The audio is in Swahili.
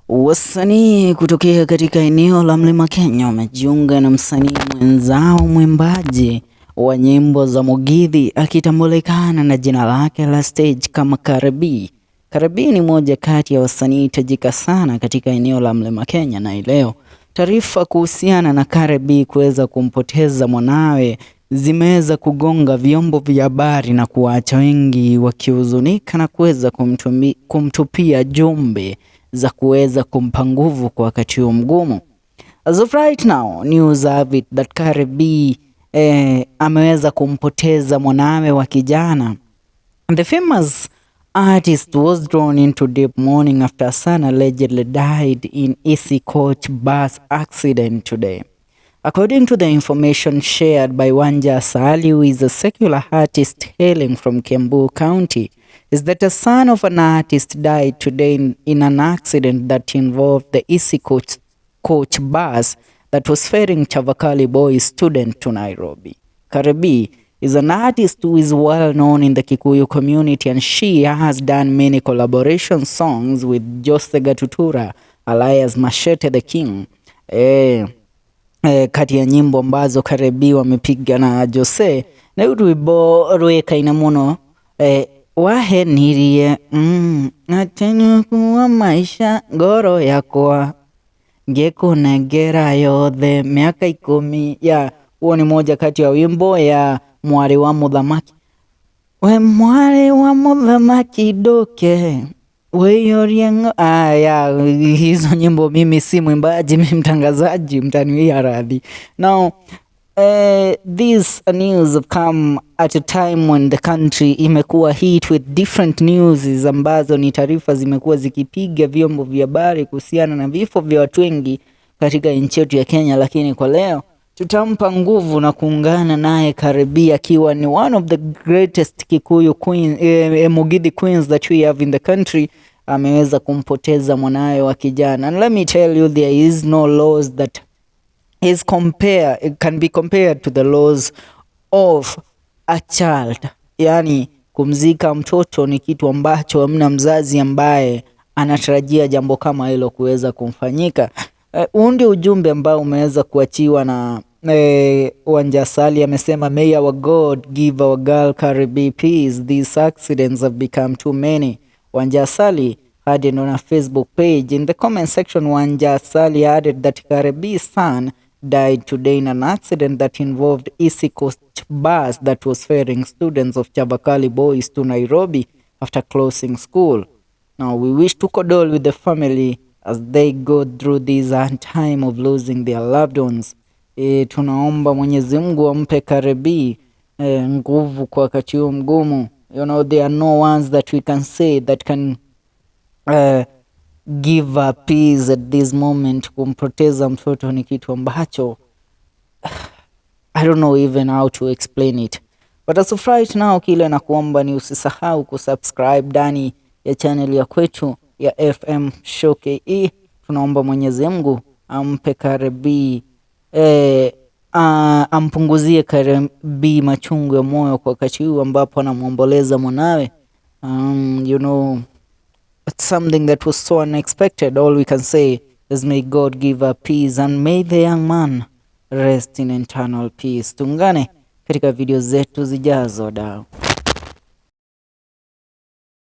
Wasanii kutokea katika eneo la Mlima Kenya wamejiunga na msanii mwenzao mwimbaji wa nyimbo za Mugithi akitambulikana na jina lake la stage kama Cardi. Cardi ni moja kati ya wasanii tajika sana katika eneo la Mlima Kenya, na leo taarifa kuhusiana na Cardi kuweza kumpoteza mwanawe zimeweza kugonga vyombo vya habari na kuwaacha wengi wakihuzunika na kuweza kumtupia jumbe za kuweza kumpa nguvu kwa wakati huu mgumu. As of right now, news have it that Cardi B ameweza kumpoteza mwanawe wa kijana. The famous artist was drawn into deep mourning after a son allegedly died in Easy Coach bus accident today. According to the information shared by Wanja Asali, who is a secular artist hailing from Kiambu County, is that a son of an artist died today in an accident that involved the Easy Coach bus that was ferrying Chavakali Boys student to Nairobi. Cardi is an artist who is well known in the Kikuyu community, and she has done many collaboration songs with Jose Gatutura alias Machete the King. Kati ya nyimbo ambazo Cardi wamepiga na Jose na rwimbo rwĩkaine mũno wahenirie atenikuwa maisha ngoro yakwa ngĩkũnengera yothe miaka 10 ya huo ni moja kati ya wimbo ya Mwarĩ wa Mũthamaki, we mwarĩ wa mũthamaki nduke wĩiyũrie. Aya, hizo nyimbo mimi si mwimbaji, mimi mtangazaji, mtaniwia radhi. Now, these news have come at a time when the country imekuwa hit with different news ambazo ni taarifa zimekuwa zikipiga vyombo vya habari kuhusiana na vifo vya watu wengi katika nchi yetu ya Kenya, lakini kwa leo tutampa nguvu na kuungana naye Cardi akiwa ni one of the greatest Kikuyu queen, Mugithi queens that we have in the country. Ameweza kumpoteza mwanawe wa kijana, and let me tell you, there is no loss that is compare it can be compared to the loss of a child. Yani kumzika mtoto ni kitu ambacho hamna mzazi ambaye anatarajia jambo kama hilo kuweza kumfanyika. Huu ndio ujumbe ambao umeweza kuachiwa na Wanja Asali. Amesema, "May our God give our girl Cardi B peace. These accidents have become too many." Wanja Asali added on her Facebook page. In the comment section, Wanja Asali added that Cardi B's son died today in an accident that involved Easy Coach bus that was ferrying students of Chavakali Boys to Nairobi after closing school. Now we wish to condole with the family as they go through this hard time of losing their loved ones. Tunaomba Mwenyezi Mungu ampe Cardi nguvu kwa wakati huu mgumu. There are no ones that we can say that can give a peace at this moment. Kumpoteza mtoto ni kitu ambacho I don't know even how to explain it. But as of right now, kile nakuomba ni usisahau kusubscribe ndani ya channel ya kwetu ya FM Show KE. Tunaomba Mwenyezi Mungu ampe Cardi ampunguzie Cardi machungu ya moyo kwa wakati huu ambapo anamwomboleza mwanawe. It's something that was so unexpected. All we can say is may God give her peace and may the young man rest in eternal peace. Tuungane katika video zetu zijazo, dau.